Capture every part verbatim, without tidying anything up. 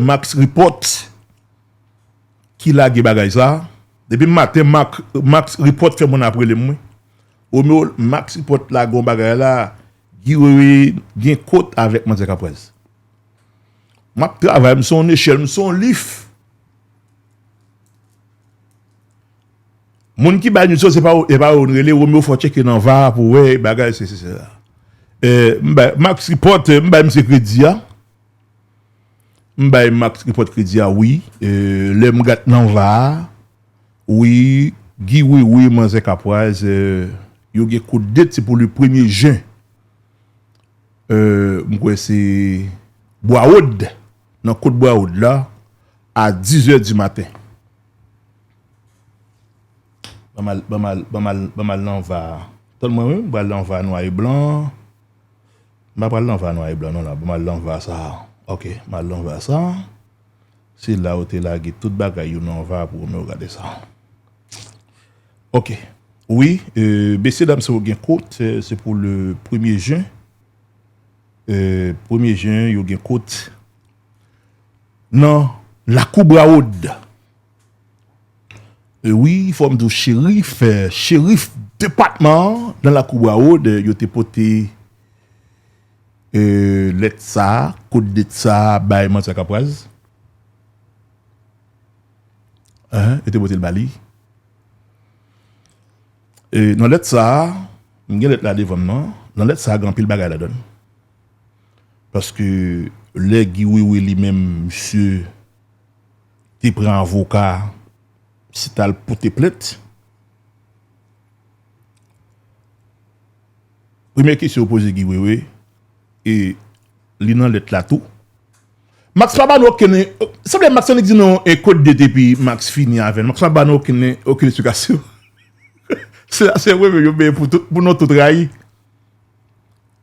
Max Report ki lage bagay sa. Depi maten, Max, Max Report fè moun ap rele m, wi. Romeo, Max Report lage yon bagay la, Guy Wewe gen kont avèk Manzè Kapwèz. M ap travay, m se yon nechèl, m se yon lif. Moun ki bay news yo, se pa, se pa yo n rele, Romeo fò tcheke nan va pou wè bagay, se, se, se la. Eh, m bay, Max Report, eh, m bay misye kredi a. M bay Max Report kredi a, wi. Eh, lè m gad nan va a, wi, Guy Wewe, Manzè Kapwèz, eh, yo gen kout det, se pou le premye jen. Eh, m kwè se Bwa Wod, nan kot Bwa Wod la, a dizè di maten. Ban m al, ban m al, ban m al, ban m al nan va a. Tann mwen, wi, m pral nan va nwa e blan. M pa pral nan va nwa e blan, non, la. Ban m al nan va sa a. Ok, m al nan va sa a. Se la yo te lage tout bagay yo nan va pou nou gade sa. Ok. Wi, euh, mesye dam sa yo gen kont, euh, se pou le premye jen. Euh, premye jen, yo gen kont nan lakou Bwa Wod. Euh, wi, fò m di w, cherif, euh, cherif depatman an, nan lakou Bwa Wod, euh, yo te pote, euh, lèt sa a, kout det sa a bay Manzè Kapwèz. Hein, yo te pote l ba li. E nan lèt sa a, m gen lèt la devan m nan. Nan lèt sa a, gen anpil bagay ladan l. Paske lè Guy Wewe li menm, misye te pran avoka, si t al pote plent, premye kesyon yo poze Guy Wewe, e li nan lèt la tou. Max pa ba nou okenn, sanble Max annik di nou e kout det epi Max fini avè l. Max pa ba nou okenn, okenn esplikasyon. Se, se Wewe yo benyen pou tout, pou nou tout rayi.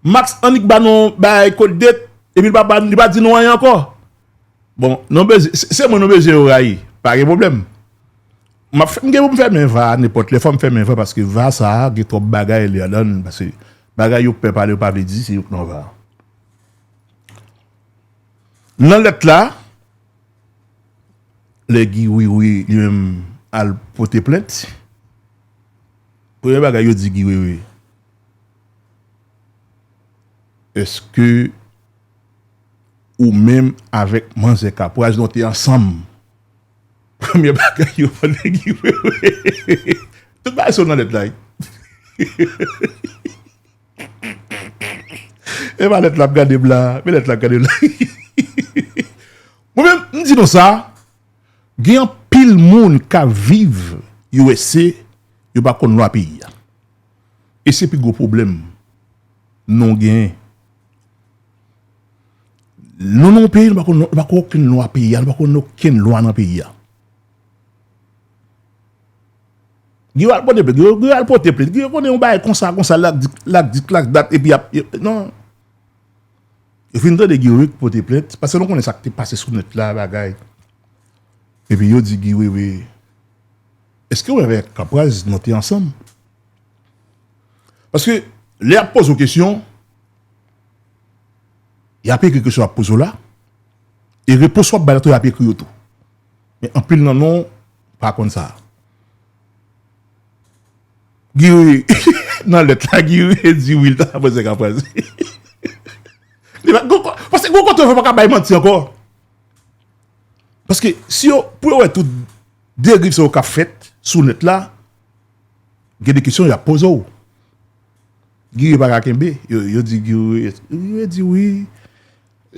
Max annik ba nou bay kout det, epi li pa ba, li pa di nou anyen ankò. Bon, nou bezwen, se, se mwen nou bezwen yo rayi. Pa gen pwoblèm. M ap fè, m gen pou m fèmen va a nenpòt lè, fò m fèmen va paske va sa a gen twòp bagay li ladan l, paske bagay yo pè pale yo pa vle di, se yo k nan va a. Nan lèt la, lè Guy Wewe li menm al pote plent, premye bagay yo di Guy Wewe, èske ou menm avèk Manzè Kapwèz nou te ansanm? Premye bagay yo mande Guy Wewe. Tout bagay se nan lèt la, wi. E pa lèt la ap gade m la, men lèt la ap gade m la. Mwen menm, m di nou sa, gen anpil moun k ap viv U S A, yo pa konn lwa peyi a. E se pi gwo pwoblèm nou genyen. Nou nan yon peyi, nou pa konn, nou pa konn okenn lwa peyi a, nou pa konn okenn lwa nan peyi a. Guy al pote plent, Guy, Guy al pote plent, Guy konnen yon bagay konsa, konsa, lak dik, lak dik, lak dat, epi ap, non. Yo fin tande Guy Wewe pote plent, paske nou konnen sa k te pase sou nèt la, bagay. Epi yo di Guy Wewe, èske ou avèk Kapwèz nou te ansanm? Paske lè y ap poze w kesyon, y ap ekri kesyon y ap poze w la, e repons w ap bay la tou, y ap ekri yo tou. Men anpil nan nou pa konn sa. Guy Wewe, nan lèt la, Guy Wewe di wi, l ta pran Kapwèz. Li pa, gon ko-, paske gon kote w pa ka bay manti ankò. Paske si yo, pou yo wè tout deriv sa yo k ap fèt sou nèt la, gen de kesyon y ap poze w. Guy Wewe pa ka kenbe, yo, yo di Guy Wewe, Guy Wewe di wi,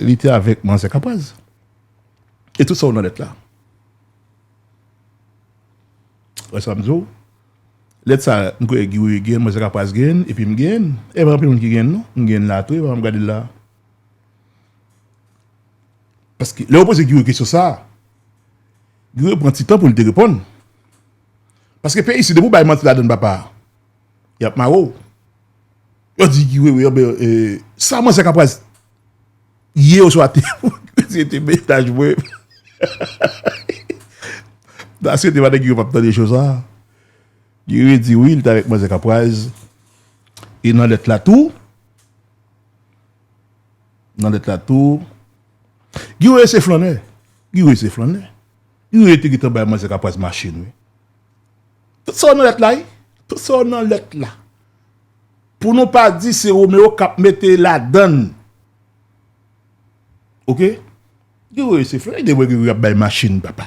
li te avèk Manzè Kapwèz. E tout sa yo nan lèt la. Wè sa m di w? Lèt sa, m kwè Guy Wewe genyen, Manzè Kapwèz genyen, epi m genyen. E pa anpil moun ki genyen, non. M genyen la tou, e pa m gade l la. Paske lè yo poze Guy Wewe kesyon sa a, Guy Wewe pran ti tan pou l te reponn. Paske peyi isit, depi w bay manti ladan l, papa, y ap mare w. Yo di Guy Wewe, yo, ben, eh, sa Manzè Kapwèz ye oswa te, se te mennaj mwen. Nan swete madan Guy Wewe p ap tande cho sa. Guy Wewe di wi, li t avèk Manzè Kapwèz. E nan lèt la tou, nan lèt la tou, Guy Wewe se flannè. Guy Wewe se flannè. Guy Wewe te gentan bay manzè Kapwaz machin, wi. Tout sa yo nan lèt la, wi. Tout sa yo nan lèt la. Pou nou pa di se Romeo k ap mete ladann. Oke? Guy Wewe se flannè, de Guy Wewe ap bay machin, papa.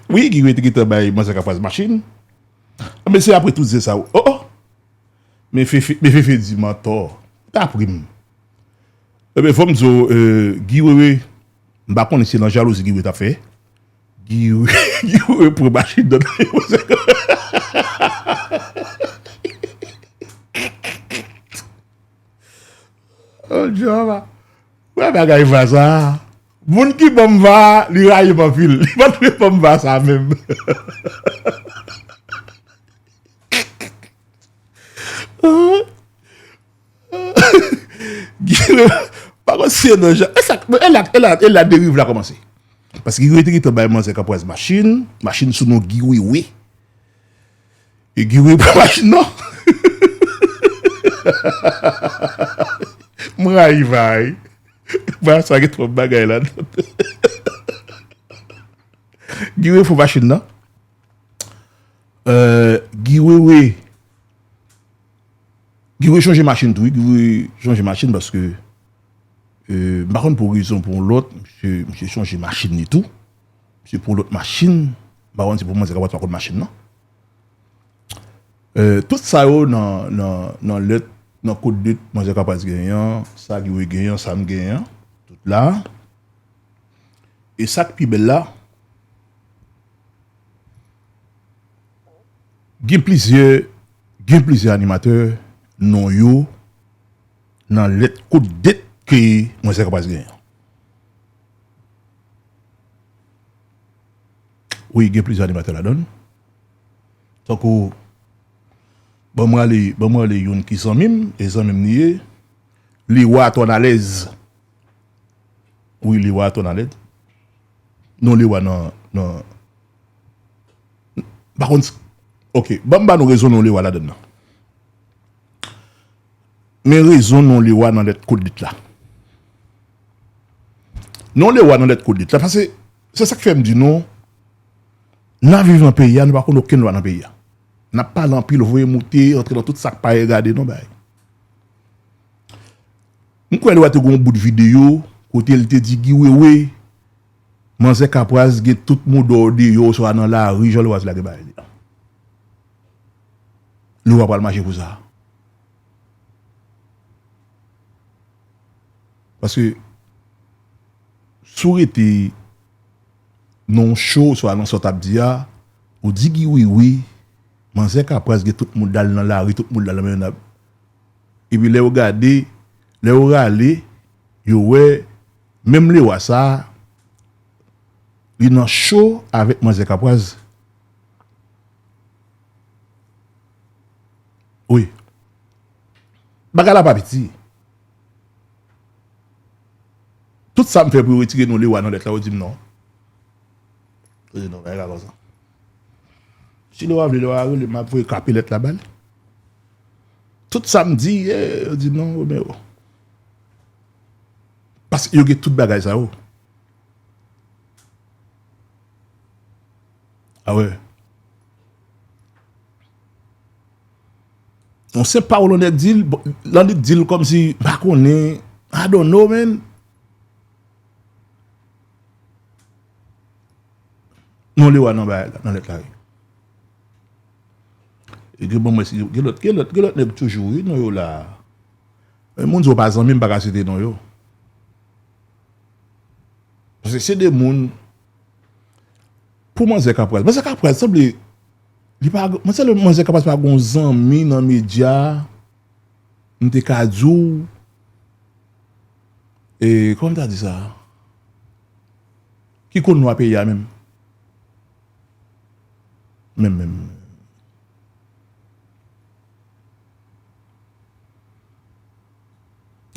Wi, Guy Wewe te gentan bay manzè Kapwaz machin. Men se apre tout zen sa yo. Oh, oh! Men Fefe, men Fefe di m antò. Ou ta pri m. Ebyen, fò m di w, euh, Guy Wewe, m pa konnen si se nan jalouzi Guy Wewe t ap fè. Guy Wewe, Guy Wewe pran machin nan. Oh, Jewova. Wè bagay va sa. Moun ki ban m va, li rayi m anpil. Li pa t vle ban m va sa menm. Guy Wewe, pa konn si se nan jan. E sa, e la, e la, e la deriv la kòmanse. Paske Guy Wewe te gentan bay manzè Kapwaz machin, machin sou non Guy Wewe. E Guy Wewe pran machin nan. M rayi va, wi. Va sa gen twòp bagay ladan. Guy Wewe fou machin nan. Euh, Guy Wewe, Guy Wewe chanje machin tou, wi. Guy Wewe chanje machin paske, euh, m pa konn pou rezon pou yon lòt, misye, misye chanje machin li tou. Misye pran yon lòt machin, m pa konn si pou manzè Kapwaz pa konn machin nan. Euh, tout sa yo nan, nan, nan lèt, nan kòdlèt manzè Kapwaz genyen an, sa Guy Wewe genyen an, sa m genyen an, tout la. E sa k pi bèl la, gen plizyè, gen plizyè animatè, non yo nan lèt kòdlèt ke manzè Kapwaz genyen an. Wi, gen plizyè animatè ladan l. Tankou, ban m rale, ban m rale youn ki zanmi m, e zanmi m li ye, Lewa Tònalèz. Wi, Lewa Tònalèz. Non Lewa nan, nan, pa konn si, oke, ban m ba nou rezon non Lewa ladan l nan. Men rezon non Lewa nan lèt kòdlèt la. Non Lewa nan lèt kòdlèt la, paske se sa k fè m di nou, n ap viv nan peyi a, nou pa konn okenn lwa nan peyi a. N ap pale anpil, voye moute, antre nan tout sa k pa regade nou bay. M kwè Lewa te gen yon bout videyo kote l te di Guy Wewe, manzè Kapwaz gen tout moudò deyò oswa nan lari, jan Lewa te lage bagay li an. Lewa pral mache pou sa. Paske si w rete nan yon show, oswa nan sa w t ap di a, ou di Guy Wewe, manzè Kapwaz gen tout moudal nan lari, tout moudal nan men n ap. Epi lè yo gade, lè yo rale, yo wè, menm Lewa sa, li nan show avèk manzè Kapwaz. Wi. Bagay la pa piti. Tout sa m fè pou yo retire non Lewa nan lèt la, yo di m non. Yo di non, bagay la konsa. Si Lewa vle, Lewa rele m, m ap voye kape lèt la ba l. Tout sa m di, eh, yo di non, Romeo. Paske yo gen tout bagay sa yo. A wè. Yon senp pawòl yon nèg di l, bon, lan li di l kòmsi, m pa konnen, I don't know, man. Non Lewa nan bagay la, nan lèt la, wi. E gen bon, mwen, si, gen lòt, gen lòt, gen lòt nèg toujou, wi, non yo la. Men moun di w pa zanmi m, pa ka site non yo. Paske se de moun, pou manzè Kapwaz. Manzè Kapwaz, sanble, li pa, mwen sanble manzè Kapwaz pa gon zanmi nan medya, m te ka di w, e, kòman m ta di sa? Ki konn lwa peyi a menm. Menm, menm.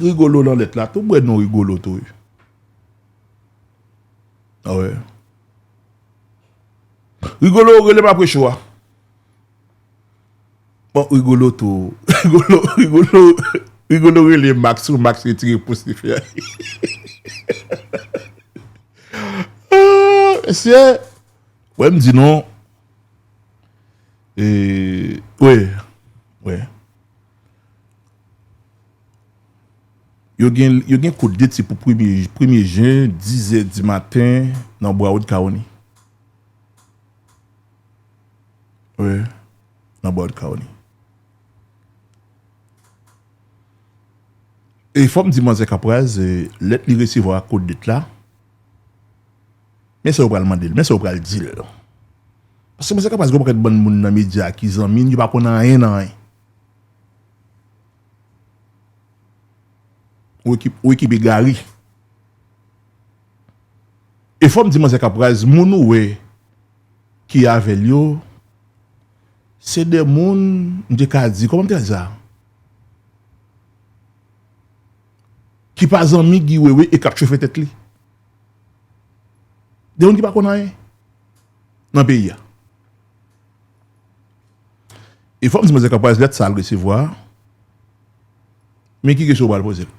Rigolo nan lèt la, tou bwè non Rigolo tou, wi. A wè. Rigolo, rele m apre show a. Bon, Rigolo tou. Rigolo, Rigolo, Rigolo rele Max pou Max retire pous li fè. Ah, mesye, wè m di non. E, wi, wi. Yo gen, yo gen kout deti pou premye, premye jen, dizè di maten, nan Broward County. Wi, nan Broward County. E fò m di manzè Kapraz, e, lèt li resevwa ak kout deti la, men sa yo pral mande l, men sa yo pral di l. Paske manzè Kapraz gen yon pakèt bann moun nan medya ki zanmi l, yo pa konn anyen nan anyen. Ou ekip, ou ekip egare. E fò m di manzè Kapraz, moun ou wè ki avè l yo, se de moun, m te ka di, kòman m te ka di sa? Ki pa zanmi Guy Wewe e k ap chofe tèt li. De moun ki pa konn anyen nan peyi a. E fò m di manzè Kapraz lèt sa l resevwa a, men ki kesyon w pral poze l?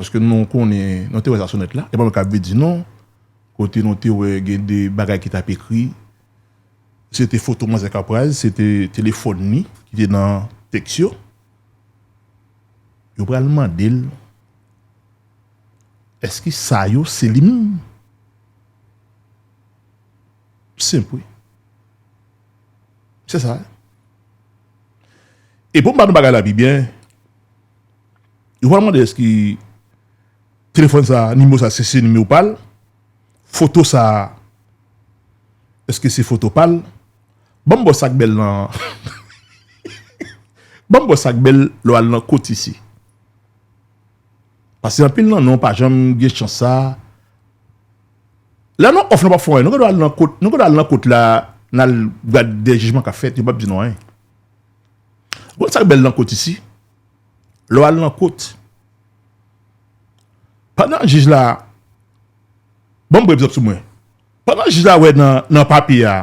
Paske nou konnen, nou te wè sa sou nèt la, e pa mwen k ap vin di non, kote nou te wè gen de bagay ki t ap ekri, se te foto manzè Kapraz, se te telefòn li ki te nan tèks yo. Yo pral mande l, èske sa yo se li menm? Senp wi. Se sa. E pou m ba nou bagay la pi byen, yo pral mande èske telefòn sa, nimewo sa, se, se nimewo pa l, foto sa, èske se foto pa l? Ban m ba w sa k bèl nan, ban m ba w sa k bèl lè w al nan kot isi. Paske anpil nan nou pa janm gen chans sa. Lè nan òf lan p ap fè anyen, nou gen dwa al nan kot, nou gen dwa al nan kot la, n al gad de jijman k ap fèt, yo p ap di nou anyen. Ou konn sa k bèl nan kot isi? Lè w al nan kot, pandan jij la, ban m pran egzanp sou mwen. Pandan jij la wè nan, nan papye a,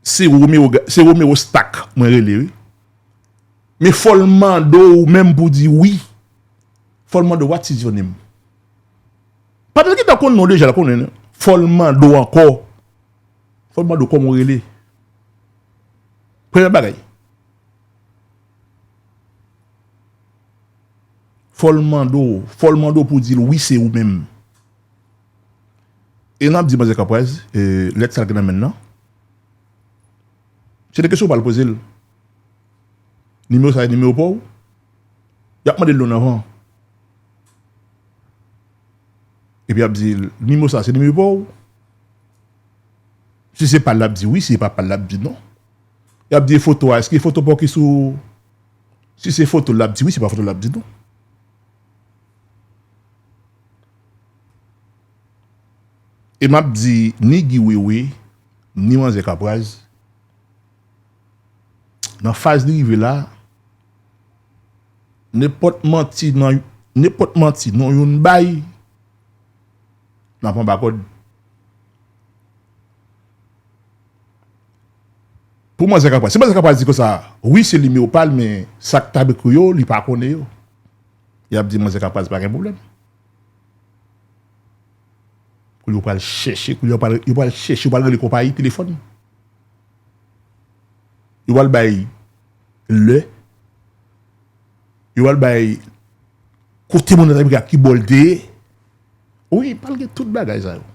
se Romeo, se Romeo Stack mwen rele, wi. Men fò l mande w ou menm pou w di wi. Fò l mande w, "What is your name?" Pandan l gentan konn non w deja, l konnen, fò l mande w ankò. Fò l mande w kòman w rele. Premye bagay. Fò l mande w, fò l mande w pou w di l wi, se ou menm. E n ap di manzè Kapraz, e, lèt sa l gen nan men l lan. Se de kesyon w pral poze l. Nimewo sa a, nimewo pa w? Y ap mande l non l anvan. Epi y ap di l, nimewo sa a, se nimewo pa w? Si se pa l, l ap di wi, si se pa pa l, l ap di non. Y ap di e foto a, èske e foto pa w ki sou, si se foto l, l ap di wi, si se pa foto l, l ap di non. E m ap di, ni Guy Wewe, ni manzè Kapraz, nan faz li rive la, nenpòt manti nan, nenpòt manti non youn bay, n ap anba kòd. Pou manzè Kapraz, si manzè Kapraz di konsa, wi, se nimewo pa l, men sa k t ap ekri yo, li pa konnen yo. Y ap di manzè Kapraz pa gen pwoblèm. Kounye a yo pral chèche, kounye a yo pral, yo pral chèche, yo pral rele konpayi telefòn. Yo pral bay lè. Yo pral bay kote moun nan ta ki bò l te ye. Wi, pral gen tout bagay sa yo.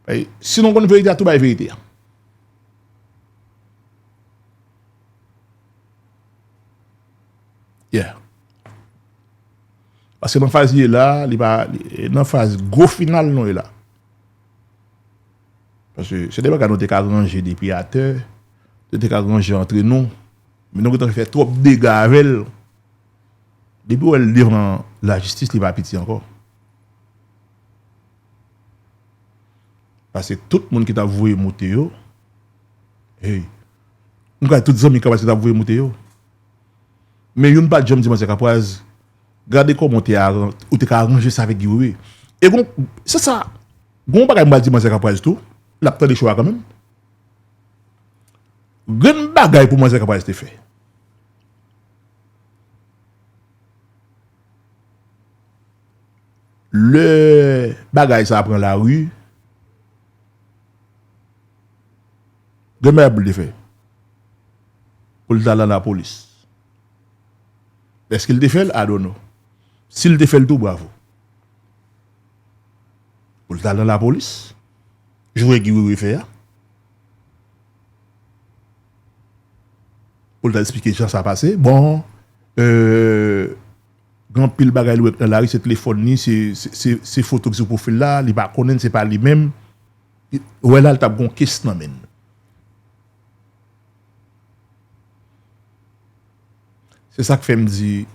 Ey, si nou konn verite a, tou bay verite a. Yeah. Paske nan faz li ye la, li pa, li, nan faz gwo final nou ye la. Paske se de bagay nou te ka ranje depi atè, nou te ka ranje antre nou, men nou gentan fè twòp dega avè l. Depi w wè l devan lajistis, li pa piti ankò. Paske tout moun ki t ap voye moute yo, hey, m kwè tout zanmi Kapraz ki t ap voye moute yo. Men youn pa t janm di manzè Kapraz, gade kòman w te aran-, ou te ka aranje sa avèk Guy Wewe. E gon, se sa, gon bagay m pral di manzè Kapraz tou, l ap tande cho a kanmenm. Grenn bagay pou manzè Kapraz te fè. Lè bagay sa a pran lari, grenn bagay pou l te fè. Pou l t al nan lapolis. Èske l te fè l? I don't know. Si l te fè l tou, bravo. Pou l t al nan lapolis, jan Guy Wewe fè a. Pou l ta esplike jan sa pase. Bon, euh, gen anpil bagay li wè nan lari, se telefòn li, se, se, se, se foto ki sou pwofil la, li pa konnen, se pa li menm. Ou wè la, l t ap gen yon kes nan men l. Se sa k fè m di,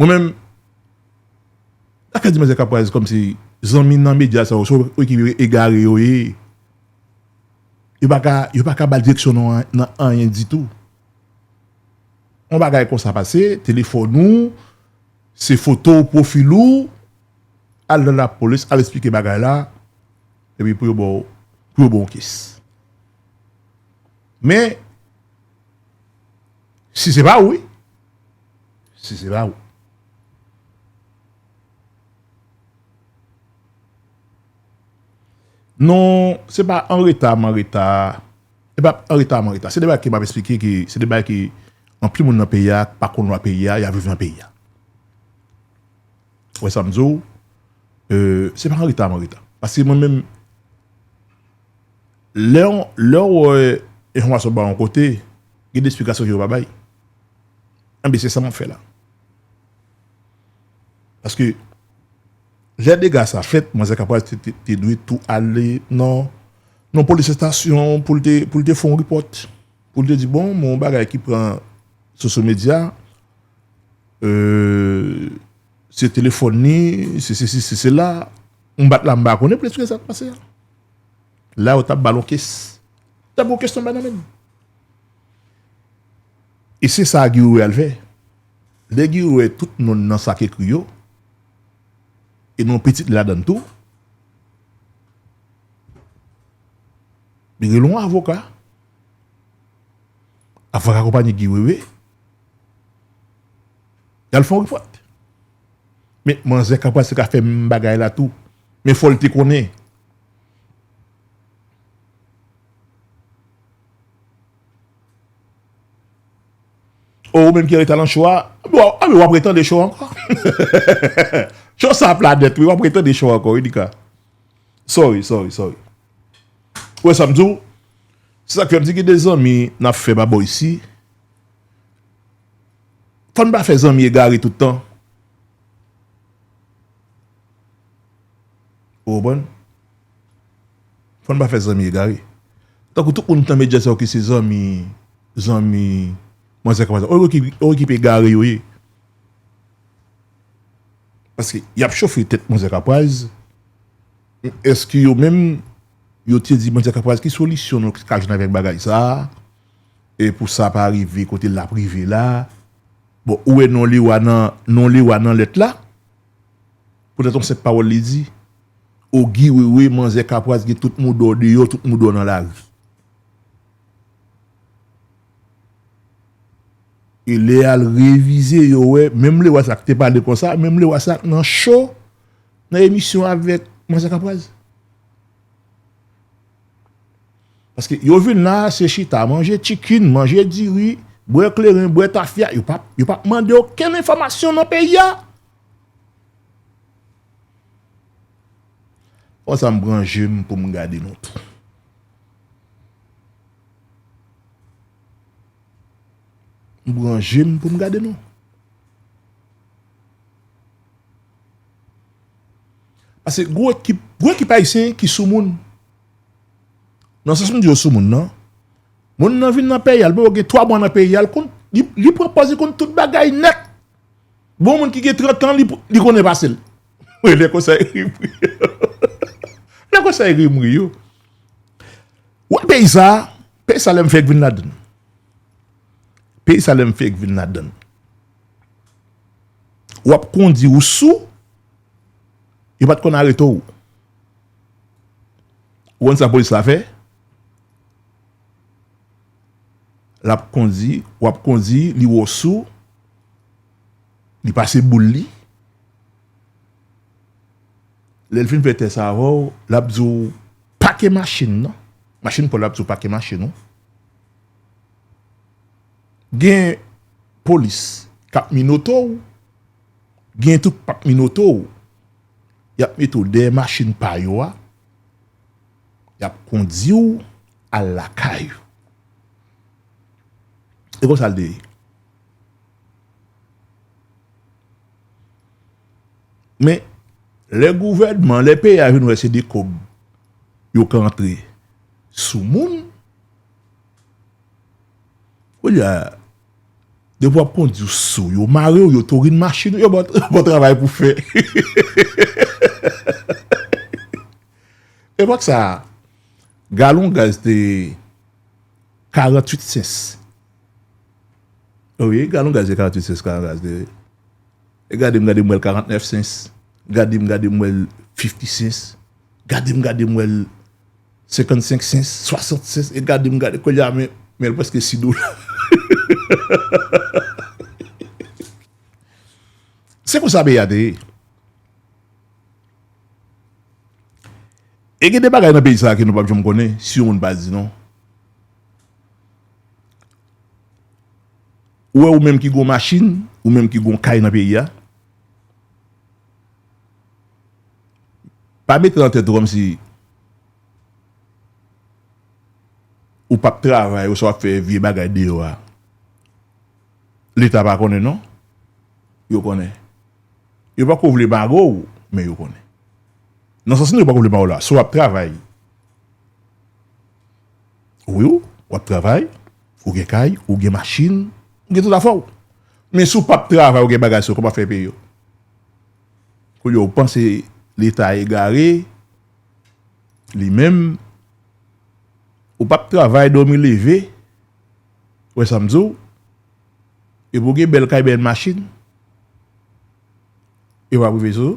mwen menm, m pa ka di manzè Kapraz kòmsi zanmi nan medya sa yo, se yo ki egare yo ye. Yo pa ka, yo pa ka ba l direksyon nan, nan anyen ditou. Yon bagay konsa pase, telefòn ou, se foto w, pwofil ou, al nan lapolis, al esplike bagay la, epi pou yo ba w, pou yo ba w yon kes. Men, si se pa ou, wi. Si se pa ou. Non, se pa an reta, m an reta. E pa an reta, m an reta. Se de bagay ke m ap esplike, ke se de bagay ke anpil moun nan peyi a pa konn lwa peyi a, y ap viv nan peyi a. Ou wè sa m di w? Euh, se pa an reta, m an reta. Paske mwen menm, lè w, lè w wè enfòmasyon ba yon kote, gen de esplikasyon ke yo pa bay. Enben, se sa m ap fè la. Paske lè dega sa fèt, manzè Kapraz te, te, te dwe tou ale nan, nan polis estasyon pou l te, pou l te fè yon repòt. Pou l te di, bon, men yon bagay ki pran sosyo medya, euh, se telefòn li, se sesi, se sela. M bat la, m pa konnen prèske sa k pase a. La, yo t ap ba l yon kes. T ap yon kes nan bay nan men l. E se sa Guy Wewe al fè. Lè Guy Wewe wè tout non nan sa k ekri yo, e non pitit li ladan l tou, li rele yon avoka. Avoka konpayi Guy Wewe. Y al fè yon repòt. Men manzè Kapraz te ka fè menm bagay la tou. Men fò l te konnen. O, ou menm ki rete nan cho a, bon, a, w ap retande cho a ankò. Cho sa ap la nèt, wi, w ap retande cho a ankò, wi, Nika. Sorry, sorry, sorry. Ou wè sa m di w? Se sa k fè m di gen de zanmi n ap fè ba bò isi. Fò n pa fè zanmi egare tout tan. Ou konprann? Fò n pa fè zanmi egare. Tankou tout moun nan medya sa yo ki se zanmi, zanmi manzè Kapraz, yo ki, yo ki pe egare yo ye. Paske y ap chofe tèt manzè Kapraz. Èske yo menm, yo te di manzè Kapraz ki solisyon nou ka jwenn avèk bagay sa a? E pou sa pa rive kote l ap rive la. Bon, ou wè non Lewa nan, non Lewa nan lèt la? Poutèt yon senp pawòl li di, o Guy Wewe, manzè Kapraz gen tout moudò deyò, tout moudò nan lari. E lè y al revize, yo wè, menm Lewa sa k te pale konsa, menm Lewa sa k nan cho, nan emisyon avèk manzè Kapraz. Paske yo vin la, se chita, manje chicken, manje diri, bwè kleren, bwè tafya, yo p ap, yo p ap mande okenn enfòmasyon nan peyi a. Fò sa m pran je m pou m gade nou tou. M pran je m pou m gade nou. Paske gwo ekip, gwo ekip ayisyen ki sou moun. Nan sans m di yo sou moun nan, moun nan vin nan peyi a, l poko gen twa mwa nan peyi a, l konn, li, li pran pòz, li konn tout bagay nèt. Bon, moun ki gen trant an, li, li konnen pase l. Wi, lè konsa e ri m ri. Lè konsa e ri m ri yo. Ou wè peyi sa, peyi sa lè m fèk vin ladann. Peyi sa lè m fèk vin ladann. W ap kondi ou sou, yo pa t konn arete w. Ou konn sa polis la fè? l ap kondi, w ap kondi, li wè w sou, li pase boul li. Lè l fin fè tès avè w, l ap di w pake machin nan. Machin pa w, l ap di w pake machin ou. Gen polis k ap minote w, gen tou k p ap minote w. Y ap mete w dèyè machin pa yo a, y ap kondi w al lakay ou. E konsa l te ye. Men, lè gouvènman, lè peyi a vin wè se de kòb yo ka antre sou moun, kounye a, depi w ap kondi w sou, yo mare w, yo tourin machin ou, yo ba w, yo ba w travay pou fè. Epòk sa a, galon gaz te karanntuit sens. Wi, galon gaz se karanntuit sens, galon gaz de. E gade m, gade m wè l karantnèf sens. Gade m, gade m wè l fifti sens. Gade m, gade m wè l senkannsenk sens, swasant sens. E gade m, gade, kounye a, men, men l prèske sis dola. Se konsa peyi a te ye. E gen de bagay nan peyi sa a ke nou p ap janm konnen, si yon moun pa di non. Ou wè, ou menm ki gon machin, ou menm ki gon kay nan peyi a, pa mete nan tèt ou kòmsi ou p ap travay, oswa w ap fè vye bagay deyò a. Leta pa konnen non. Yo konnen. Yo pako vle mare w, men yo konnen. Nan sans nou, yo pako vle mare w la. Si w ap travay, wi, w ap travay, ou gen kay, ou gen machin, ou gen tout afè w. Men si w p ap travay, ou gen bagay sa yo, kòman w ap fè peye yo? Kounye a, ou panse Leta egare, li menm, ou p ap travay, dòmi leve, wè sa m di w, epi w gen bèl kay, bèl machin, e w ap rive sou.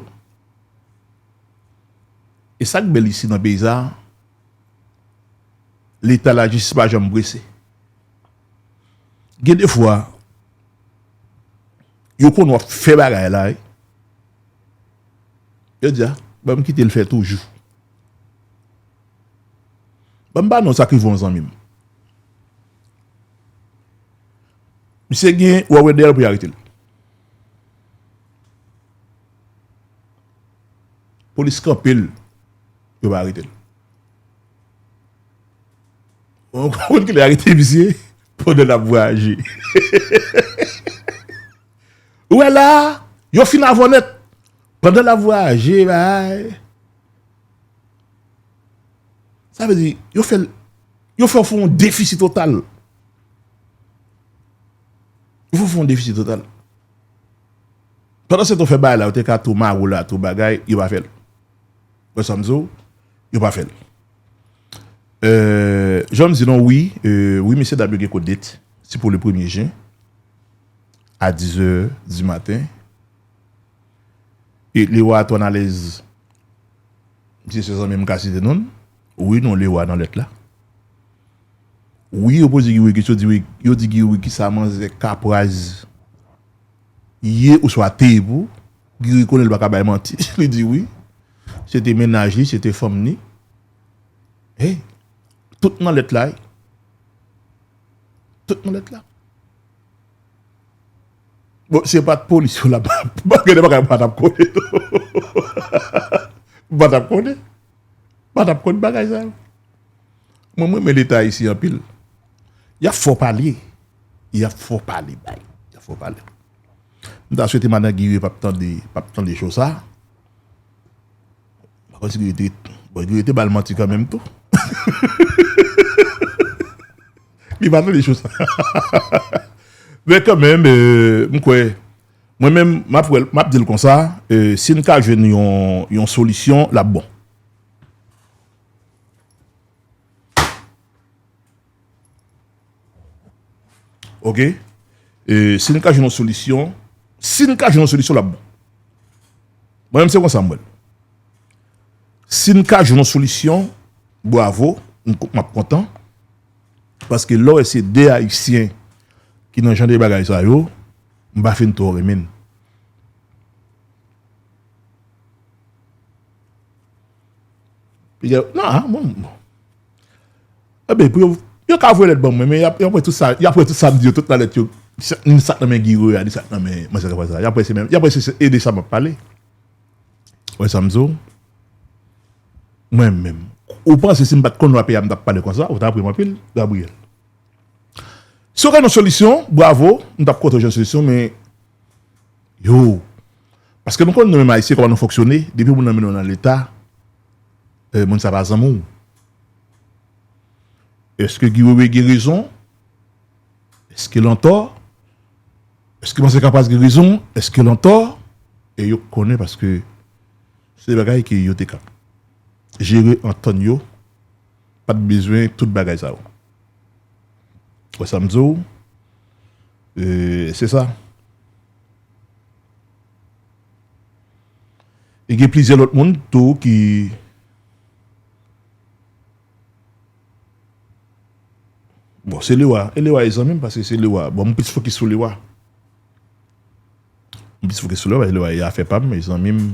E sa k bèl isi nan peyi sa a, Leta, lajistis pa janm prese. Gen de fwa, yo konn w ap fè bagay la, wi. Yo di, a, ban m kite l fè toujou. Ban m ba nou sa k rive yon zanmi m. Misye gen, w ap wè dèyè l pou y arete l. Polis kanpe l, yo pa arete l. Ou konn kilè arete misye? Pandan l ap vwayaje. Ou wè la, yo fin avè w nèt. Pandan l ap vwayaje, bay. Sa vle di, yo fè l, yo fè w fè yon defisi total. Yo fè w fè yon defisi total. Pandan se tan w fè bagay la, yo te ka tou mare w la, tou bagay, yo pa fè l. Wè sa m di w, yo pa fè l. Euh, jan m di nou, wi, euh, wi, mesye dam yo gen kou det. Se pou le premye jen, a dizè di maten. E Lewa Antoine Alaise, misye se zanmi m, m ka site non l. Wi, non Lewa nan lèt la. Wi, yo poze Guy Weghis, yo di, yo di Guy Weghis sa manzè kapraz ye oswa te ye pou. Guy rekonèt l pa ka bay manti. Li di wi. Se te mennaj li, se te fanm li. Hey, tout nan lèt la, wi. Tout nan lèt la. Bon, si se pa t polis yo la, bagay de bagay m pa t ap konnen tou. M pa t ap konnen. M pa t ap konn bagay sa yo. Mwen, mwen renmen Leta ayisyen anpil. Y ap fò pale. Y ap fò pale, bay. Y ap fò pale. M ta swete madan Guy p ap tande, p ap tande cho sa. Pa konn si li rete, bon, li rete ba l manti kanmenm tou. Li pa tande cho sa. Men kanmenm, euh, m kwè, mwen menm, m ap wè l, m ap di l konsa, euh, si n ka jwenn yon, yon solisyon, l ap bon. Oke? E, si n ka jwenn yon solisyon, si n ka jwenn yon solisyon, l ap bon. Mwen menm, se konsa m wè l. Si n ka jwenn yon solisyon, bwavo, m, m ap kontan. Paske lè w wè se de Ayisyen ki nan jan de bagay sa yo, m pa fin twò renmen l. Piga, non, ah, bon, bon. Enben, pou yo, yo ka voye lèt ban mwen, men y ap, y ap wè tout sa, y ap wè tout sa m di yo, tout nan lèt yo. Sa, ni sa k nan men Guy Roy a, ni sa k nan men Manzè Kapwaz la. Y ap wè se menm, y ap wè se, se de sa m ap pale. Wè sa m di w? Mwen menm. Ou panse si m pa t konn lwa peyi a, m t ap pale konsa, ou ta ap ri m anpil, Gabriel. Si w gen yon solisyon, bravo, m t ap kontan w jwenn solisyon, men yo. Paske nou konn nou menm Ayisyen kòman nou fonksyone, depi moun nan mennen w nan leta, eh, moun sa pa zanmi w. Èske Guy Wewe gen rezon? Èske l antò? Èske Manzè Kapwaz gen rezon? Èske l antò? E yo konnen paske se de bagay ke yo te ka jere, antann yo, pa t bezwen tout bagay sa yo. Wè sa m di w? E, se sa. E gen plizyè lòt moun tou ki, bon, se Lewa. E Lewa e zanmi m, paske se Lewa. Bon, m plis fokis sou Lewa. M plis fokis sou Lewa, paske Lewa e afè pa m, e zanmi m.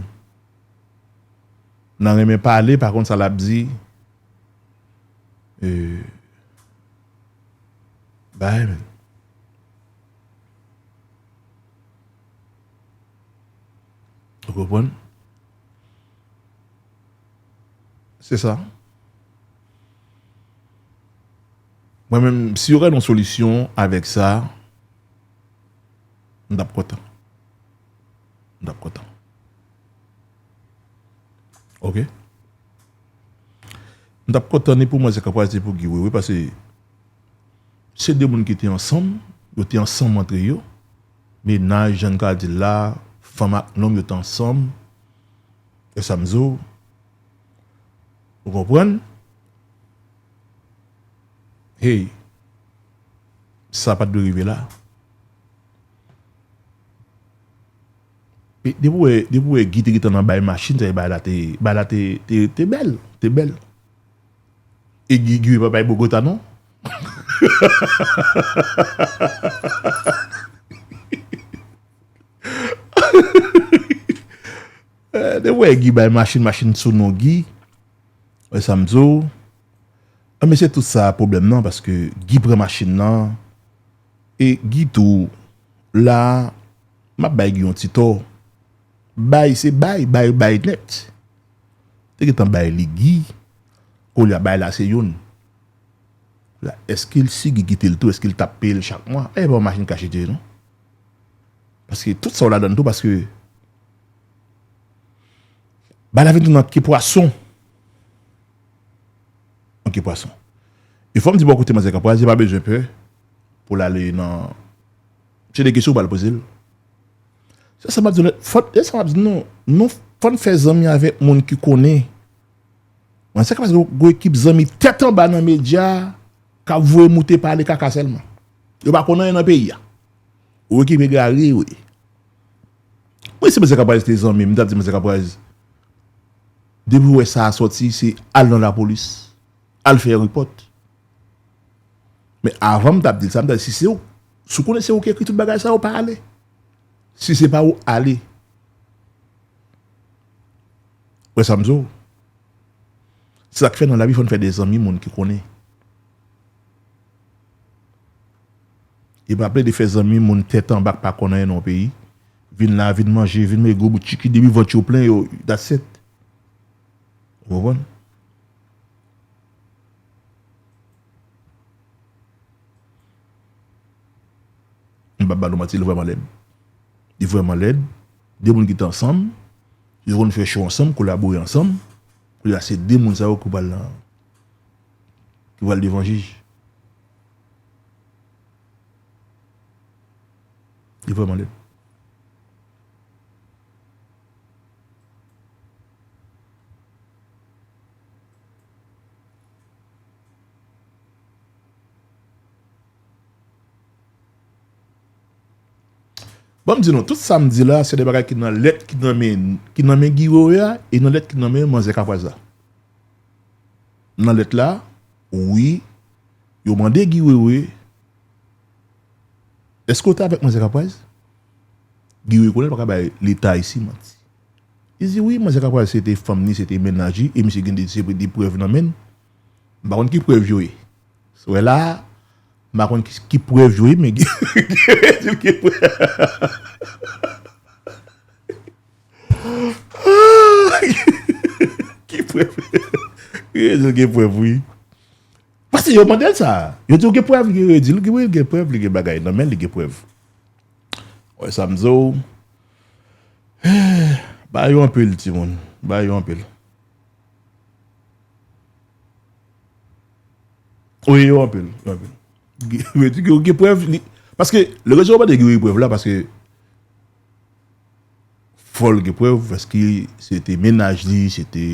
Nan renmen pale, pa konn sa l ap di. E, bay, men. Ou konprann? Se sa. Mwen menm, si yo gen yon solisyon avèk sa, m t ap kontan. M t ap kontan. Oke? M t ap kontan ni pou Manzè Kapwaz ni pou Guy Wewe, paske se de moun ki te ansanm, yo te ansanm antre yo. Mennaj, jan n ka di l la, fanm ak nonm, yo te ansanm. E sa m di w, ou konprann? Hey, sa pa t dwe rive la. E depi w wè, depi w wè Guy te gentan nan bay machin, sa e bay la te, bay la te, te, te bèl, te bèl. E Guy, Guy pa bay Bogota non. Eh, depi w wè Guy bay machin, machin sou non Guy. Wè sa m di w. Ah, men se tout sa pwoblèm nan, paske Guy pran machin nan. E Guy tou, la, m ap bay Guy yon ti tò. Bay, se bay, bay, bay nèt. Te gentan bay li Guy. Kounye a bay la se youn. La, èske l, si Guy kite l tou, èske l t ap peye l chak mwa? E pa yon machin kache te ye non. Paske tout sa w ladann tou, paske bagay la vin tounen anke pwason. Anke pwason. E fò m di bò kote Manzè Kapwaz, li pa bezwen pè pou l ale nan, se de kesyon w pral poze l. Se sa m ap di nou, fò, se sa m ap di nou, nou, fò n fè zanmi avèk moun ki konnen. Manzè Kapwaz gen, gen ekip zanmi tèt anba nan medya k ap voye moute pale kaka sèlman. Yo pa konn anyen nan peyi a. Ou ekipe gari, wi. Wi, si Manzè Kapwaz te zanmi m, m t ap di Manzè Kapwaz, depi w wè sa a sòti, se al nan lapolis, al fè repòt. Men avan m t ap di l sa, m t ap di, si se ou, si w konnen se ou ki ekri tout bagay sa yo, pa ale. Si se pa ou, ale. Wè sa m di w? Se sa k fè nan lavi fò n fè de zanmi moun ki konnen. E pa plede fè zanmi moun tèt anba k pa konn anyen nan yon peyi. Vin la, vin manje, vin mete gwo bout chiki, depi vant yo plen, yo, that's it. Ou konprann? M p ap ba nou manti, li vrèman lèd. Li vrèman lèd. De moun ki te ansanm, yo konn fè cho ansanm, kolabore ansanm. Kounye a, se de moun sa yo ki pral nan, ki pral devan jij. Li vrèman lèd. Ban m di nou, tout sa m di la, se de bagay ki nan lèt ki nan men, ki nan men Guy Wewe a, e nan lèt ki nan men Manzè Kapwaz la. Nan lèt la, wi, Yo mande Guy Wewe, èske w te avèk manzè Kapwaz? Guy Wewe konnen l pa ka bay Leta isi manti. Li di wi, manzè Kapwaz se te fanm li, se te mennaj li, e misye gen de, se de prèv nan men l. M pa konn ki prèv yo ye. Wè la, m pa konn ki, ki prèv yo ye, men gen, gen prèv. Ki prèv? Gen prèv, wi. Paske yo mande l sa. Yo di w gen prèv, li gen, yo di l gen, wi, gen prèv, li gen bagay nan men l, li gen prèv. Wè sa m di w. Ba yo anpil, timoun. Ba yo anpil. Wi, yo anpil, yo anpil. Yo di yo gen prèv, li, paske, lè rezon yo mande gen prèv la, paske fò l gen prèv, paske se te mennaj li, se te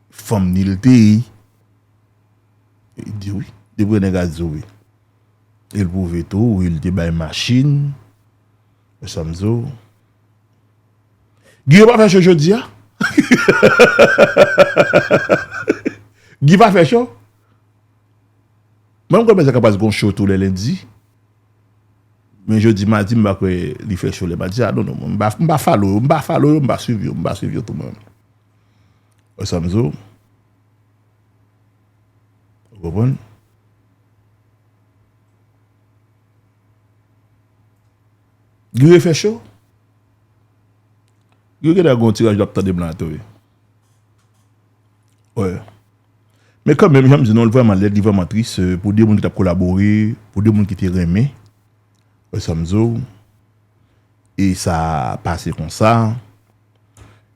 fanm ni l te ye. Li di wi. Depi nèg a di wi. E l pwouve tou, wi, li te bay machin. Wè sa m di w. Guy pa fè cho jodi a? Guy pa fè cho? Mwen, m kwè Mèt Kapwaz gon cho tou lè lendi. Men jodi madi, m pa kwè li fè cho lè madi a. Non, non, m pa, m pa follow yo, m pa follow yo, m pa swiv yo, m pa swiv yo tou mwen. Wè sa m di w? Ou konprann? Guy fè cho? Guy genlè gon tiraj l ap tande m la tou, wi. Wè. Men kanmenm, jan m di nou, l vrèman lèd, li vrèman tris, euh, pou de moun ki t ap kolabore, pou de moun ki te renmen. Wè sa m di w. E sa pase konsa.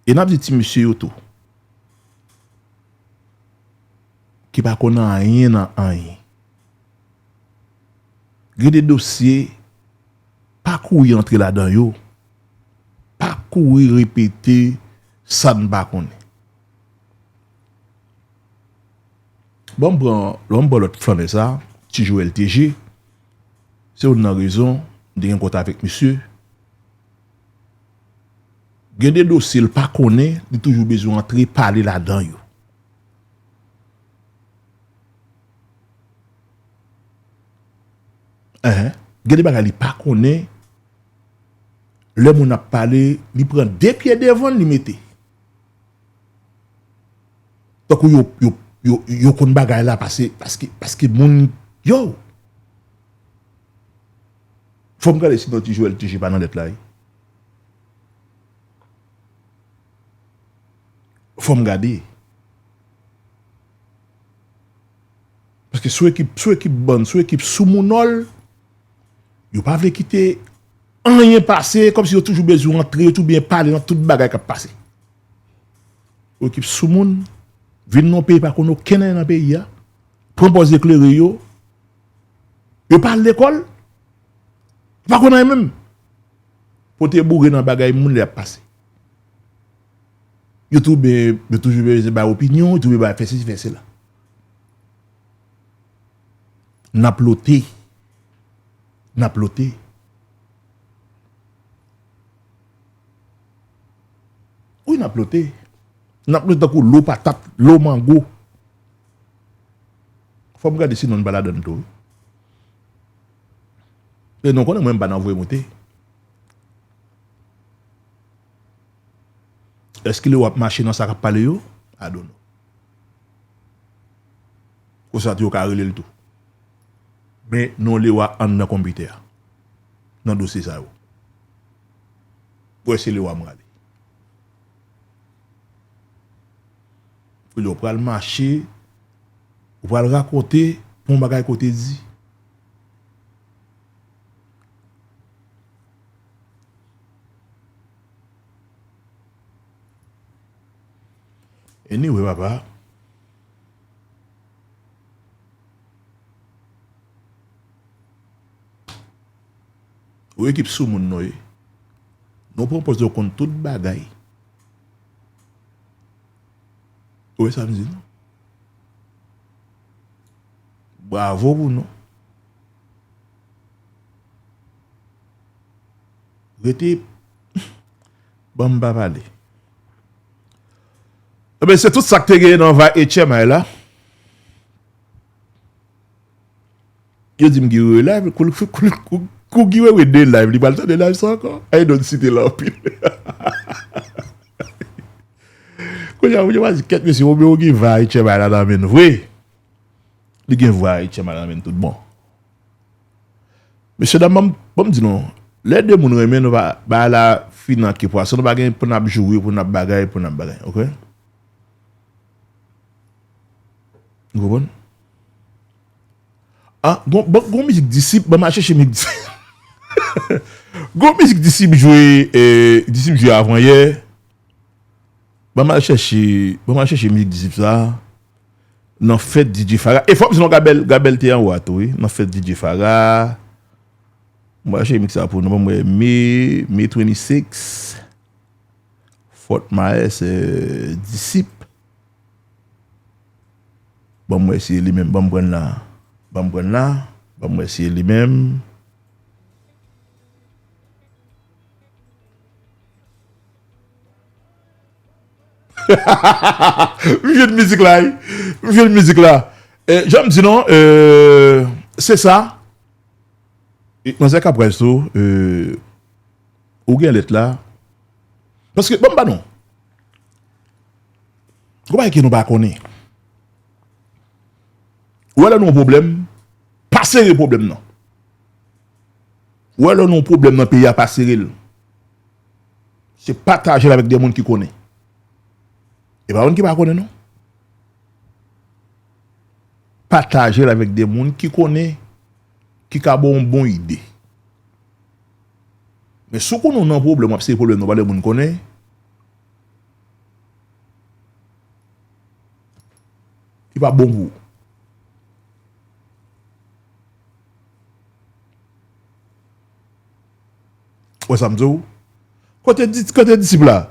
E n ap di ti mesye yo tou. Ki pa konn anyen nan anyen. Gen de dosye, pa kouri antre ladan yo. Pa kouri repete sa n pa konnen. Bon, m pran, lè m pran lòt flannè sa, Ti Joel T G, se youn nan rezon m te gen kont avèk misye. Gen de dosye l pa konnen, li toujou bezwen antre pale ladan yo. Enhen. Gen de bagay li pa konnen, lè moun ap pale, li pran de pye devan l, li mete. Tankou yo, yo, yo, yo konn bagay la pase, paske, paske moun, yo. Fò m gade si non Ti Joel T G pa nan lèt la, wi. Fò m gade. Paske sou ekip, sou ekip bann, sou ekip soumounòl, yo pa vle kite anyen pase, kòmsi yo toujou bezwen antre, yo toujou bezwen pale nan tout bagay k ap pase. Ekip soumoun, vin nan peyi pa konn okenn anyen nan peyi a, pran pòz eklere yo, yo pa al lekòl, yo pa konn anyen menm. Pote boure nan bagay moun lè y ap pase. Yo toujou, yo toujou bezwen bay opinyon, yo toujou bay fè sesi, fè sela. N ap lote. N ap lote. Wi, n ap lote. N ap lote tankou lo patat, lo mango. Fò m gade si non n pa ladan l tou, wi. E non konnen mwen m pa nan voye moute. Èske Lewa ap mache nan sa k ap pale yo? I don't know. Konsa tou yo ka rele l tou. Men non Lewa anndan konpitè a. Nan dosye sa yo. Pou wè se Lewa m rale. Pou lè w pral mache, ou pral rakonte pou yon bagay kote di. Anyway, papa. Ou ekip soumoun nou ye. Nou pran pòz nou konn tout bagay. Ou wè sa m di nou? Bravo pou nou. Rete, ban m pa pale. Ebyen, se tout sa k te genyen nan Vay H M I la. Yo di m Guy Wewe live, kou, kou, kou, kou, kou Guy Wewe de live, li pral tande live sa ankò. I don't cite la anpil. Kounye a, yo pa di kèt mesye, Romeo gen vay tchè bay la nan men vre. Li gen vay tchè bay la nan men tout bon. Mesye dam, ban m, ban m di nou, lè de moun renmen nou pa, bay la fin nan ke pwason, nou pa gen pou n ap joure, pou n ap bagay, pou n ap bagay, oke? Ou konprann? Ah, gon, bon, gon mizik Disip, ban m al chèche mizik Disip. Gon mizik Disip jwe, eh, Disip jwe avan yè. Ban m al chèche, ban m al chèche mizik Disip sa. Nan fèt D J Farah. E fò m di nou Gabel, Gabel te anwo a tou, wi. Nan fèt D J Farah. Mwen chèche mizik sa pou nou. Ban m wè, me, me twenty-six. Fort Myers, eh, Disip. Ban m wè si e li menm. Ban m pran la. Ban m pran la. Ban m wè si e li menm. M jwenn mizik la, wi. M jwenn mizik la. Eh, jan m di non, eh, se sa. E, manzè Kaprèz tou, eh, ou gen lèt la. Paske, ban m ba nou. Gon bagay ke nou pa konnen. Ou wè lè nou yon pwoblèm, pa sere pwoblèm nan. Ou wè lè nou yon pwoblèm nan peyi a, pa sere l. Se pataje l avèk de moun ki konnen. E pa moun ki pa konnen, non. Pataje l avèk de moun ki konnen, ki ka ba w yon bon ide. Men si w konnen w nan pwoblèm, w ap sere pwoblèm nan ba de moun konnen, li pa bon pou ou. Wè sa m di w? Kote di-, kote disip la?